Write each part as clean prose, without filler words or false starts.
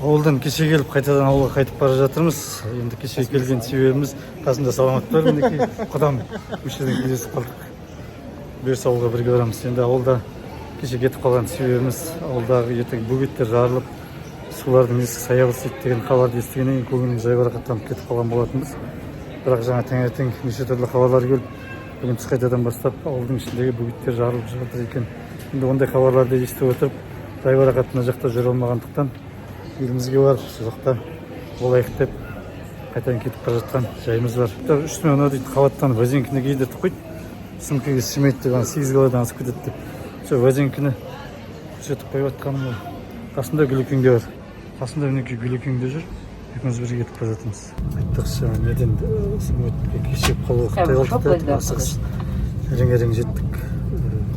Ауылдан кеше келіп, қайтадан ауылға қайтып бара жатырмыз. Енді кеше келген себебіміз, қасымда Саламат бар, мінекей, құдам, осы жерден кездесіп қалдық. Бұйырса, ауылға бірге барамыз. Енді ауылда кеше кетіп қалған себебіміз, ауылдағы ертең бөгеттер жарылып, сулардың несі саябырсиды деген хабарды естігеннен кейін көңіліміз жайбарақаттанып кетіп қалған болатынбыз. Бірақ жаңа таңертең неше түрлі хабарлар келіп, бүгін түс қайтадан бастап ауылдың ішіндегі бөгеттер жарылып жатыр екен. Енді ондай хабарларды естіп отырып, жайбарақат мына жақта жүре алмағандықтан, елімізге барып, сол жақта болайық деп қайтадан кетіп бара жатқан жайымыз бар. Үстіме мынау дейді, қабаттан вазенкіні кидіртіп қойды, сумкаға сыймайды деп, ана 8 килодан асып кетеді деп. Сол вазенкіні көрсетіп қойып жатқаным ғой. Қасымда Гүлекең де бар, қасымда, мінекей, Гүлекең де жүр. Екеуміз бірге кетіп бара жатырмыз. Айтпақшы, неден, самолетке кешігіп қалуға қытай қалдық та, асығыс әрең әрең жеттік.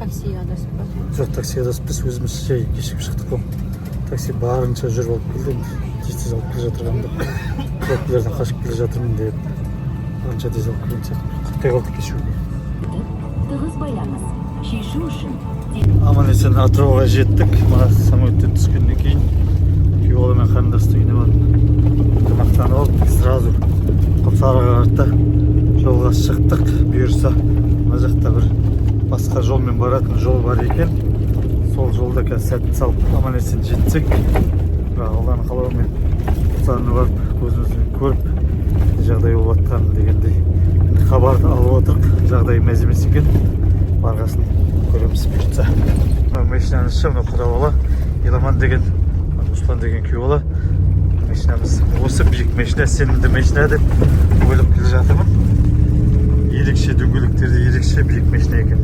Такси адасып па? Жоқ, такси адасып, біз өзіміз жай кешігіп шықтық қой. Такси барынша жүріп алып келді. Енді тез тез алып келе жатырғанымда, пробкалардан қашып келе жатырмын деп, барынша тез алып келген сияқты. Құттай қалдық кешігуге. Тығыз байланыс шешу үшін. Аман есен Атырауға жеттік. Мына самолеттен түскеннен кейін күйеу бала мен қарындастың үйіне барып тамақтанып алып, сразу Құлсарыға қарата жолға шықтық. Бұйырса, мына жақта бір басқа жолмен баратын жол бар екен. Сол жолда қазір сәтін салып, аман есен жетсек, бірақ Алланың қалауымен Құлсарыны барып, көзімізбен көріп, не жағдай болып жатқанын дегендей. Енді хабарды алып отырық, жағдай мәз емес екен. Барғасын көреміз, бұйыртса. Мына машинаны ше, мынау құда бала Еламан деген, Руслан деген күйеу бала. Машинамыз осы биік машина, сенімді машина деп ойлап келе жатырмын. Ерекше дөңгелектерде ерекше биік машина екен.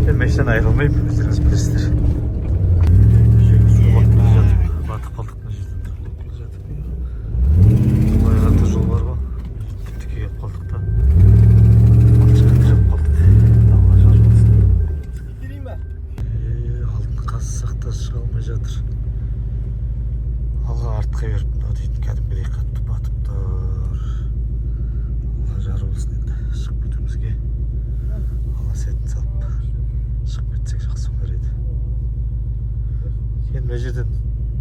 Мен машинаны айырылмаймын, өздеріңіз білесіздер. Су батып келе жатып, батып қалдық. Мына жерден келе жатып, былай қарата жол бар ғой, тіп тіке келіп қалдық та, балшыққа тіреп қалдық. Алла жар болсын. Итерейін ба? Е, алдын қазсақ та шыға алмай жатыр. Алға артқа беріп, мынау дейтін кәдімгідей қатты батып тұр. Алла жар болсын. Енді шығып кетуімізге Алла сәтін салып, шығып кетсек, жақсы болар еді. Енді мына жерден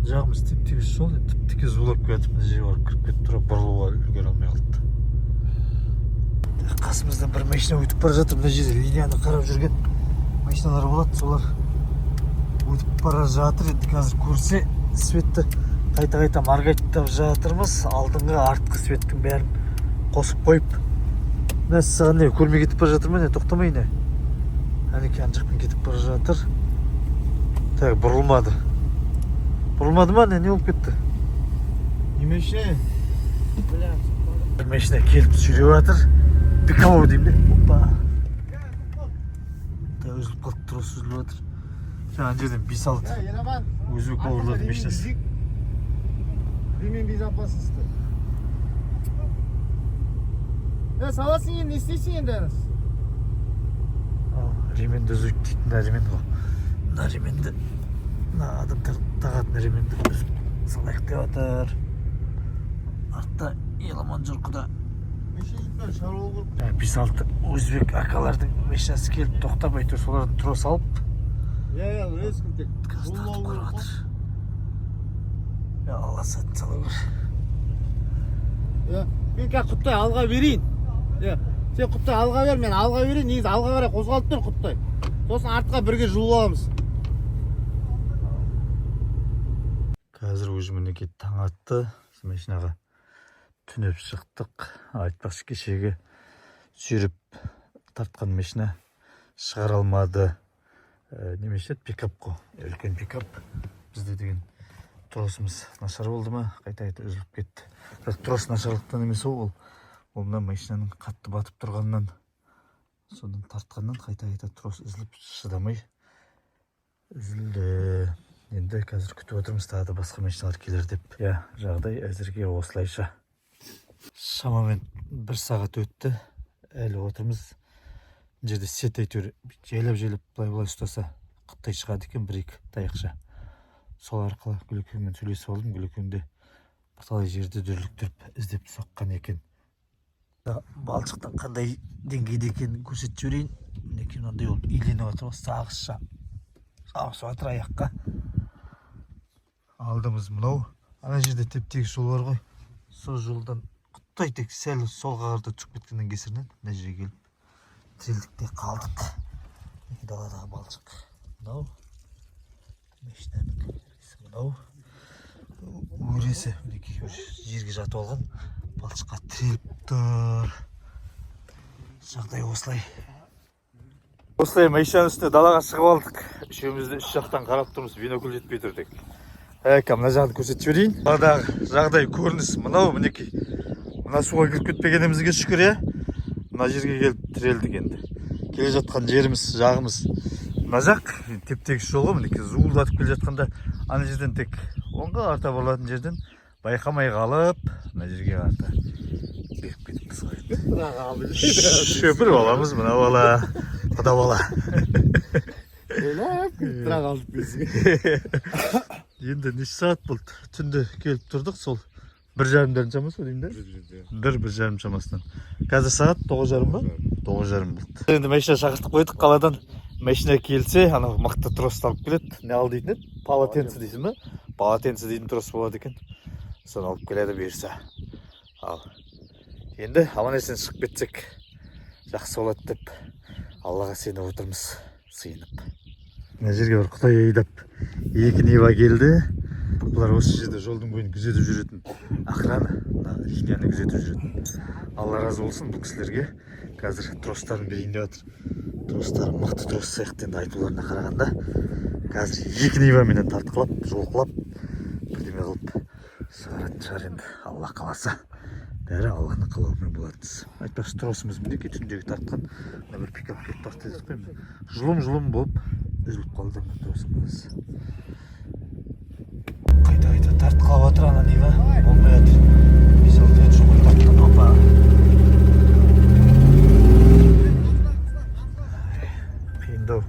жағымыз теп тегіс жол, енді тіп тіке зулап келатып, мына жерге барып кіріп кетіп тұр, бұрылуға үлгере алмай қалды. Қасымыздан бір машина өтіп бара жатыр. Мына жерде линияны қарап жүрген машиналар болады, солар өтіп бара жатыр. Енді қазір көрсе, светті қайта қайта моргать жатырмыз, алдыңғы артқы светтің бәрін қосып қойып. Мәссаған, не, көрмей кетіп бара жатыр ма, не, тоқтамай, не? Әнекей, ана жақпен кетіп бара жатыр. Так, бұрылмады. Бұрылмады ма, не, не болып кетті? Не машина? Бір машина келіп сүйреп жатыр, пикап деймін де. Опа, да, үзіліп қалды, трос үзіліп жатыр. Жаңа ана жерден бес алты Еламан. өзбек бауырлардың машинасы. Ремень безопасности. Е, саласың енді, не істейсің енді, әнес? Ал, ременді үзейік дейтін мына ремен ғой. Мына ременді, мына адамдар тағатын ременді үзіп салайық деп жатыр. Артта Еламан жүр, құда. Машина шаруа керек. Бес алты өзбек акалардың машинасы келіп тоқтап, әйтеуір солардан трос алып, Иә, резко тек. қазір тартып қарап жатыр. Я, Алла сәтін сала көр. Иә, мен қазір, Құттай, алға берейін. Иә, сен, Құттай, алға бер, мен алға берейін. Негізі алға қарай қозғалып тұр, Құттай. Сосын артқа бірге жұлып аламыз. Қазір уже, мінекей, таң атты. Машинаға түнеп шықтық. Айтпақшы, кешегі сүйреп тартқан машина шығара алмады. Не машина еді? Пикап қой, үлкен пикап. Бізде деген тросымыз нашар болды ма, қайта қайта үзіліп кетті. Бірақ трос нашарлықтан емес, ол мына машинаның қатты батып тұрғаннан, содан тартқаннан қайта қайта трос үзіліп, шыдамай үзілді. Енді қазір күтіп отырмыз, тағы да басқа машиналар келер деп. Иә, жағдай әзірге осылайша. Шамамен бір сағат өтті, әлі отырмыз. Мына жерде сет әйтеуір жайлап жайлап былай былай ұстаса, құттай шығады екен бір екі таяқша. Сол арқылы Гүлекеңмен сөйлесіп алдым. Гүлекең де бірталай жерді дүрліктіріп, іздеп соққан екен. Балшықтың қандай деңгейде екенін көрсетіп жіберейін. Мінекей, мынандай болып иленіп жатыр ғой, сағызша жабысып жатыр аяққа. Алдымыз мынау. Ана жерде теп тегіс жол бар ғой, сол жолдан құттай тек сәл солға қарата түсіп кеткеннің кесірінен мына жерге келіп тірелдік те қалдық. Мінекей, даладағы балшық. Мынау машинаның мынау өресі, мінекей, жерге жатып алған, балшыққа тіреліп тұр. Жағдай осылай. Осылай машинаның үстіне далаға шығып алдық. Үшеуміз де үш жақтан қарап тұрмыз, бинокль жетпей тұр тек. Әка, мына жағын көрсетіп жіберейін. Даладағы жағдай, көрініс мынау, мінекей. Мына суға кіріп кетпегенімізге шүкір, иә. Мына жерге келіп тірелдік енді. Келе жатқан жеріміз, жағымыз мына жақ, теп тегіс жол ғой, мінекей, зуылдатып келе жатқанда ана жерден тек оңға арта бұрылатын жерден байқамай қалып, мына жерге қарата беріп кетіппіз ғой енді. Шөпір баламыз мына бала, құда бала. Тұра қалдық десең. Енді неше сағат болды? Түнде келіп тұрдық, сол 1:30-дардың шамасы ғой деймін да? 1-1:30 шамасынан. Қазір сағат 9:30 ба? 9:30 болды. Енді машина шақыртып қойдық қаладан. Машина келсе, анау мықты трос алып келеді. Не ал дейтін еді? Полотенце дейсің ба? Полотенце дейтін трос болады екен. Соны алып келеді бұйырса. Ал енді аман есен шығып кетсек жақсы болады деп Аллаға сеніп отырмыз, сыйынып. Мына жерге бір құдай айдап екі Нива келді. Бұлар осы жерде жолдың бойын күзетіп жүретін охрана, мына линияны күзетіп жүретін. Алла разы болсын бұл кісілерге. Қазір тростарын берейін деп жатыр. Тростары мықты трос сияқты енді, айтуларына қарағанда. Қазір екі Ниваменен тартқылап, жұлқылап, бірдеме қылып шығаратын шығар енді, Алла қаласа. Бәрі Алланың қалауымен болады. Айтпақшы, тросымыз мінекей, түндегі тартқан. Мына бір пикап келіп тартты дедік қой. Жұлым жұлым болып үзіліп қалды мына тросымыз. Қайта қайта тартқылап жатыр ана Нива, болмай жатыр. 5-6 рет жұлып тартты. Опа, қиындау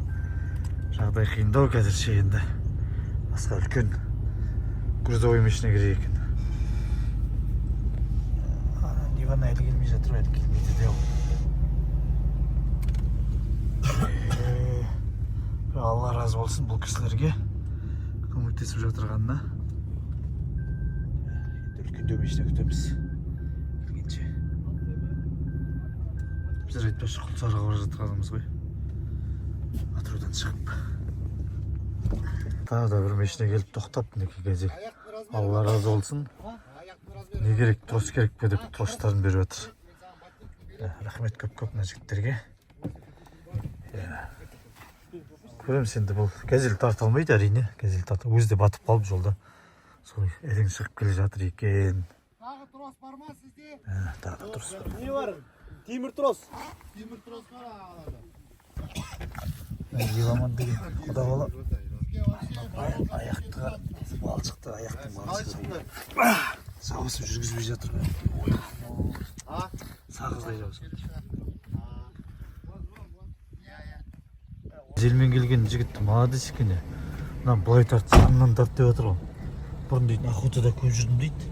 жағдай, қиындау қазірше. Енді басқа үлкен грузовой машина керек екен. Ана Ниваны әлі келмей жатыр, әлі келмейді де ол. Бірақ Алла разы болсын бұл кісілерге, көмектесіп жатырғанына. Енді үлкендеу машина күтеміз келгенше. Біздер, айтпақшы, Құлсарыға бара жатқанымыз ғой Атыраудан шығып. Тағы да бір машина келіп тоқтап, мінекей, Газель. Алла разы болсын. Не керек, трос керек пе деп тростарын беріп жатыр. Рахмет көп көп мына жігіттерге. Иә. Көреміз енді, бұл Газель тарта алмайды әрине. Газель тарта, өзі де батып қалып жолда. Сол әрең шығып келе жатыр екен. Тағы трос бар ма сізде? Тағы да трос бар. Не бар? Темір трос. Темір трос бар алады. Еламан деген құда бала аяқтыға балшықты, аяқтың балшығы жабысып жүргізбей жатыр ғой. Сағыздай жабысып. Желмен келген жігіт молодец екен, иә. Мына былай тарт, жанынан тарт деп жатыр ғой. Бұрын дейтін охотада көп жүрдім дейді.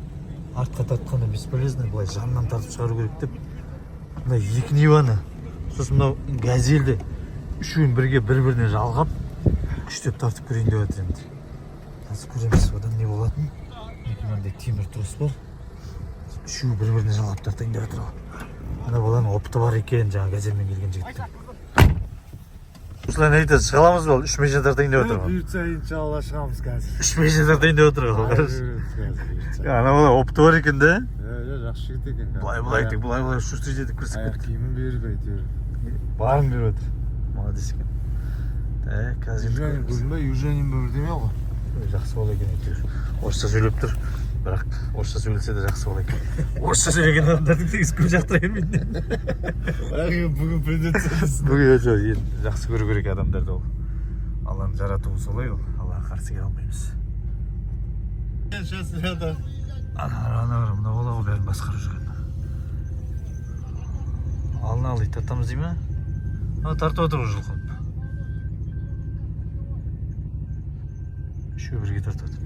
Артқа тартқанда бесполезно, былай жанынан тартып шығару керек деп. Мына екі Ниваны, сосын мынау Газельді, үшеуін бірге бір біріне жалғап, күштеп тартып көрейін деп жатыр енді. Қазір көреміз одан не болатынын. Мінекей, мынандай темір трос бар. Үшеуі бір біріне жалғап тартайын деп жатыр ғой. Ана баланың опыты бар екен, жаңағы Газельмен келген жігіттің. Руслан айтады, шыға аламыз ба? Үш машина тартайын деп отыр ғой. Бұйыртса, иншалла, шығамыз қазір. Үш машина тартайын деп отыр ғой. Бұйыртса. Ана бала опыты бар екен да. Иә, жақсы жігіт екен. Былай былай деп, былай былай шустрить етіп кірісіп Аяқ кетті. киімін беріп әйтеуір. Барын беріп отыр. Молодец екен. Так, қазір енді Южанин көреміз. көрдің ба? Южанин ба, бірдеме ғой. Ой, жақсы бала екен әйтеуір. Орысша сөйлеп тұр. Бірақ орысша сөйлесе де жақсы бала екен. Орысша сөйлеген адамдардың негізі көп жақтыра бермейді. Бірақ енді бүгін придется. Бүгін өте енді жақсы көру керек адамдарды ол. Алланың жаратуы солай ол. Аллаға қарсы келе алмаймыз. Сейчас рядом. Ана, ана, ана, мына бала ғой бәрін басқарып жүрген. Алына ал, тартамыз дей ма? Ана тартып отыр ғой жұлқып. Үшеуі бірге тартып отыр.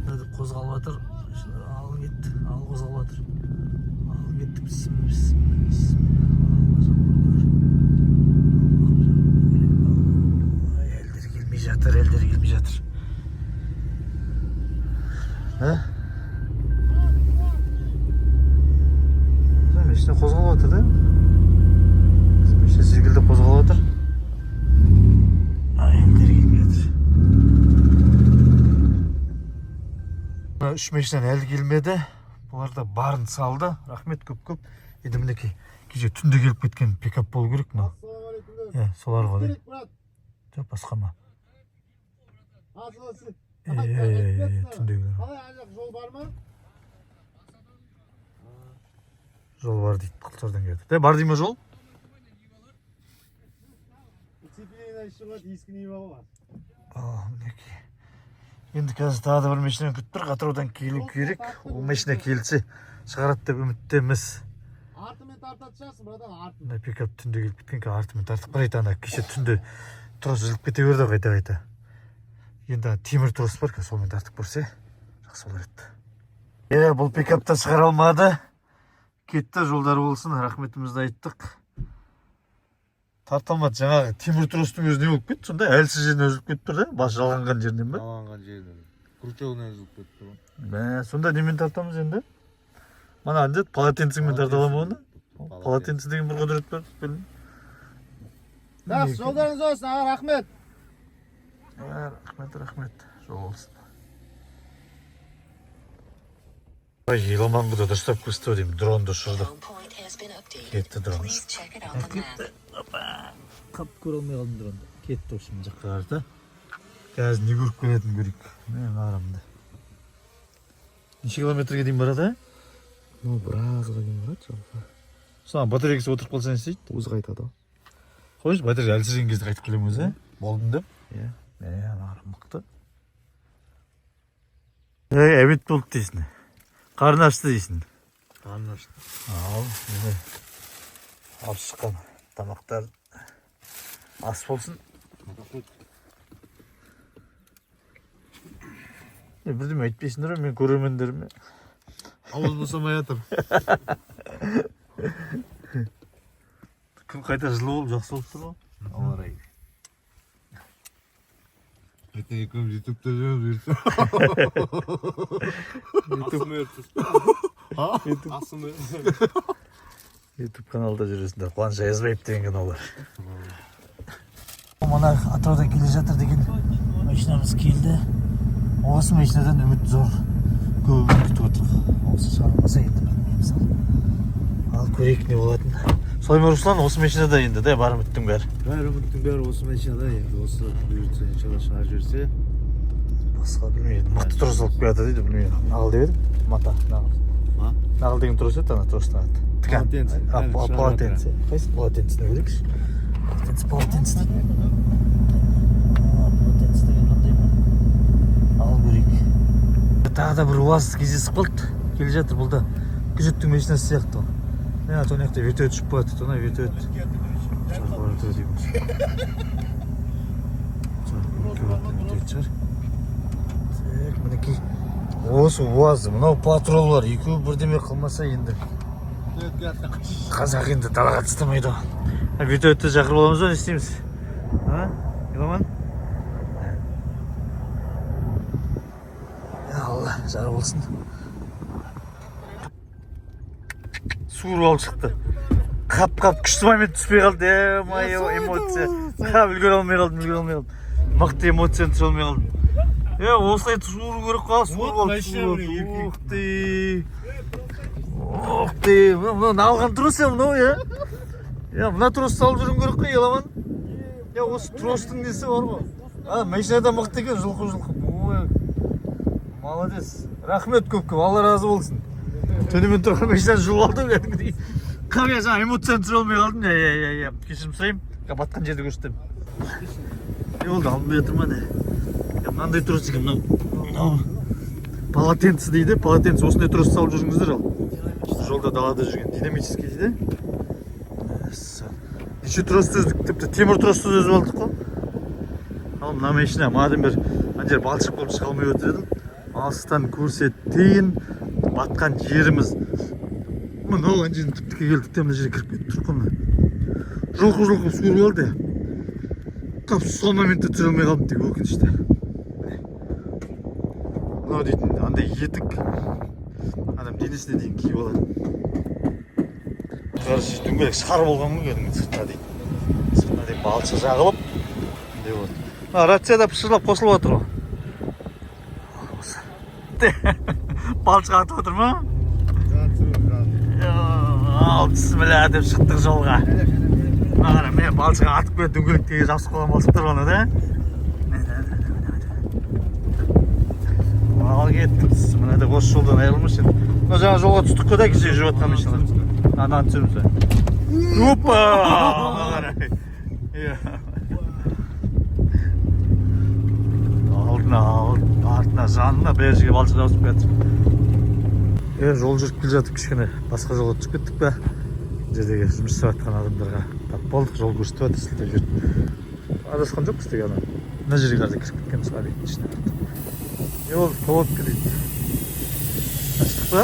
Деп қозғалып жатыр. Ал кетті, ал қозғалып жатыр. Ал кетті, бісміллә, бісміллә, бісміллә. Алла жабыр. Келмей жатыр, елдері келмей жатыр. А? Машина қозғалып жатыр да? Машина секілді қозғалып жатыр. А, елдері келмей жатыр. Мына үш машинадан әлі келмеді. Бұлар да барын салды. Рахмет көп көп. Енді мінекей кеше түнде келіп кеткен пикап болу керек мынау. Ассалаумағалейкум. Иә, солар ғой. Керек, брат. Жоқ, басқа ма? Асыласы. Иә, иә, иә, иә, түндегілер. Қалай, ана жақ жол бар ма? Жол бар дейді, Құлсардан келді. Де, бар дей ма жол? Цепелейін шығады, ескі не бар? А, мінекей. Енді қазір тағы да бір машинаны күтіп тұр. Атыраудан келу керек. Ол машина келсе шығарады деп үміттеміз. Артымен тартатын шығарсың, братан, артын. Мына пикап түнде келіп кеткен, қазір артымен тартып қарайды. Ана кеше түнде трос үзіліп кете берді ғой қайта қайта. Енді ана темір трос бар, қазір сонымен тартып көрсе жақсы болар еді. Е, бұл пикапта шығара алмады. Кетті, жолдары болсын, рахметімізді айттық. Тарта алмады, жаңағы темір тростың өзі не болып кетті сонда? Әлсіз жерінен үзіліп кетіп тұр да, бас жалғанған жерінен ба? Жалғанған жерінен. Крючогынан үзіліп кетті ғой. Мә, сонда немен тартамыз енді? Мана ана деді, полотенцеңмен тарта аламын оны? Полотенце деген бір құдірет бар, білмеймін. Жақсы, жолдарыңыз болсын, аға, рахмет. Ә, рахмет, рахмет. Жол болсын. Ой, Еламанға да дұрыстап көрсетіп деймін. Дронды ұшырдық. Кетті дрон. Кетті. Опа. Қап, көре алмай қалдым дронды. Кетті, в общем, мына жаққа қарата. Қазір не көріп келетінін көрейік. Міне арамда. Неше километрге дейін барады, а? Ну, біразға дейін барады жалпы. Соған батарейкасы отырып қалса не істейді? Өзі қайтады ғой. Қойшы, батарея әлсіреген кезде қайтып келемін өзі, ә? Болдым деп. Иә. Мә, ана арам мықты. Ей, обед болды дейсің. Қарны ашты дейсің. Қарны ашты. Ал, міне алып шыққан тамақтар ас болсын. Е, бірдеме айтпайсыңдар ма мен көрермендеріме? Ауыз босамай жатыр. Күн қайта жылы болып, жақсы болып тұр ғой. Ауа райы. Ертең екеуміз ютубта жүреміз. Ютуб каналда жүресіңдер. Қуаныш Аязбаев деген канал бар. Мына Атыраудан келе жатыр деген машинамыз келді. Осы машинадан үміт зор. Көп үміт күтіп отырмық. Осы шығарылмаса енді білмейміз ал. Ал көрейік не болатынын. Солай ма, Руслан, осы машинада енді да бар үміттің бәрі. Бәрі, үміттің бәрі осы машинада енді, осы бұйыртса, иншалла, шығарып жіберсе. Басқа білмеймін. Мықты трос алып келеді дейді, білмеймін. Нағыл деп едім. Мата, нағыл. Ма? Нағыл деген трос еді, ана тростың аты. Ткань. Полотенце. А, Кәне, шығарып полотенце. Қайсы полотенцені көрейікші. Полотенце, полотенце дейді. А, полотенце деген мынандай ма? Ал көрейік. Тағы да бір УАЗ кездесіп қалды. Келе жатыр, бұл да күзеттің машинасы сияқты. Міне, ана жақта вертолет ұшып бара жатыр, ана вертолет. Ұшып бара жатыр дейміз. Вертолет шығар. Так, мінекей. Осы УАЗ, мынау патрулар екеуі бірдеме қылмаса енді. Қазақ енді далаға тастамайды ғой. А, вертолетті шақырып аламыз ба, не істейміз? А? Еламан? Я Алла, жар болсын. Суырып алып шықты. Қап қап күшті момент түспей қалды. Е, мое эмоция. Қап, үлгере алмай қалдым, үлгере алмай қалдым. Мықты эмоцияны түсіре алмай қалдым. Е, осылай суыру керек қой, суырып алып, суырып алып. Ух ты. Ух ты, мынау алған трос е мынау, е. Е, мына тросты салып жүруің керек қой, Еламан. Е, осы тростың несі бар ғой. А, машинада мықты екен, жұлқы жұлқы. Ой, молодец. Рахмет көп көп, Алла разы болсын. Түнімен тұрған машинаны жұлып алдым кәдімгідей. Қап, я жаңа эмоцияны түсіре алмай қалдым. Иә, иә, иә, иә. Кешірім сұраймын. Батқан жерді көрсетемін. Не болды, алынбай жатыр ма не? Е, мынандай трос екен мынау. Мынау полотенце дейді, полотенце. Осындай трос салып жүріңіздер ал. Жолда, далада жүрген динамический дейді. Мәссаған. Неше тросты үздік, тіпті темір тросты да үзіп алдық қой. Ал мына машина мадам бір ана жер балшық болып шыға алмай отыр едім. Алыстан көрсетейін батқан жеріміз. Мынау ана жерден тіп тіке келдік те, мына жерге кіріп кетіп тұр қой мына. Жұлқы жұлқы суырып алды. Тап сол моментте түсіре алмай қалдым, тек өкінішті. Мынау дейтін андай етік адам денесіне дейін киіп алады. Короче, дөңгелек шар болған ғой кәдімгі, сыртына дейін, сыртына дейін балшық жағылып, мындай болады. Мына рацияда пышырлап қосылып жатыр ғой. Балшық атып отыр ма? Ал, бісміллә деп шықтық жолға. Мына қара, міне, балшық атып кетті, дөңгелектегі жабысып қалған балшықтар ғана да. Ал, кеттік, мына деп осы жолдан айырылмыш енді. Мына жаңа жолға түстік қой да, кеше жүріп жатқан машиналар. Ананы түсіреміз ба? Опа! Мына қара. Иә. Алдына, артына, жанына, бер жерге балшық жабысып кетті. Е, жол жүріп келе жатып кішкене басқа жолға түсіп кеттік па? Бұл жердегі жұмыс жасап жатқан адамдарға тап болдық, жол көрсетіп жатыр, сілтеп жүрді. Адасқан жоқпыз тек ана. Мына жерге қарай кіріп кеткенбіз объекттің ішіне. Не болды, колодка дейді. Аштық па?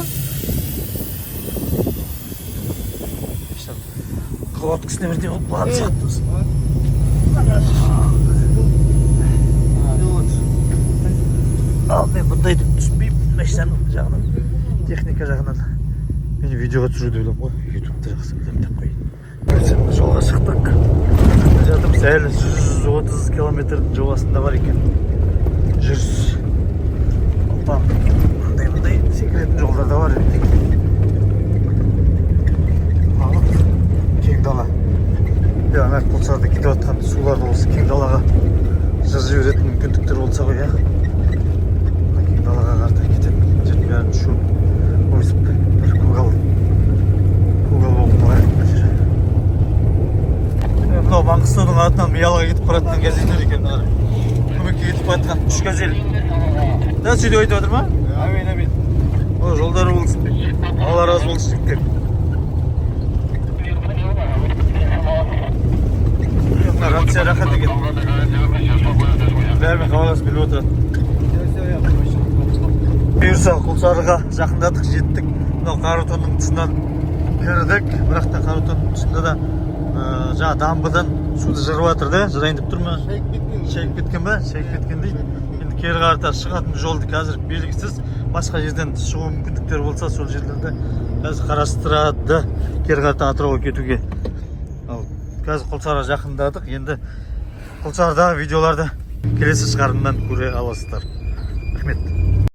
Колодкасына бірдеңе болып қалған сияқты. Ал мен бұндайды түсінбеймін, машинаның жағынан, техника жағынан. Мен видеоға түсіруді білемін ғой, ютубты жақсы білемін деп қояйын. Біз жолға шықтық. Жатырмыз, әлі 130 километрдің жобасында бар екен. Жүріс. Опа, мындай мындай секіретін жолдар да бар екен. Алып, кең дала. Е, ана Құлсарыда кетіп жатқан суларды осы кең далаға жырып жіберетін мүмкіндіктер болса ғой, иә. Мына кең далаға қарата кететін жердің бәрін шөп өсіп, бір көгал, көгал болып қалайық мына жер. Е, мынау Маңғыстаудың атынан Миялыға кетіп бара жатқан газельдер екен, мына көмекке кетіп бара жатқан үш газель. Да, сөйтіп айтып жатыр ма? Әмин, әмин. О, жолдары болсын. Алла разы болсын, жігіттер. Мына рация рахат екен. Бәрімен хабарласып біліп отырады. Бұйырса, Құлсарыға жақындадық, жеттік. Мынау Қаратонның тұсынан кірдік, бірақ та Қаратонның тұсында да жаңа дамбыдан суды жырып жатыр да, жырайын деп тұр ма? Шайып кеткен. Шайып кеткен ба? Шайып кеткен дейді. Енді кері қарата шығатын жолды қазір белгісіз. Басқа жерден шығу мүмкіндіктері болса, сол жерлерді қазір қарастырады кері қарата Атырауға кетуге. Ал қазір Құлсарыға жақындадық. Енді Құлсарыдағы видеоларды келесі шығарымнан көре аласыздар. Рахмет.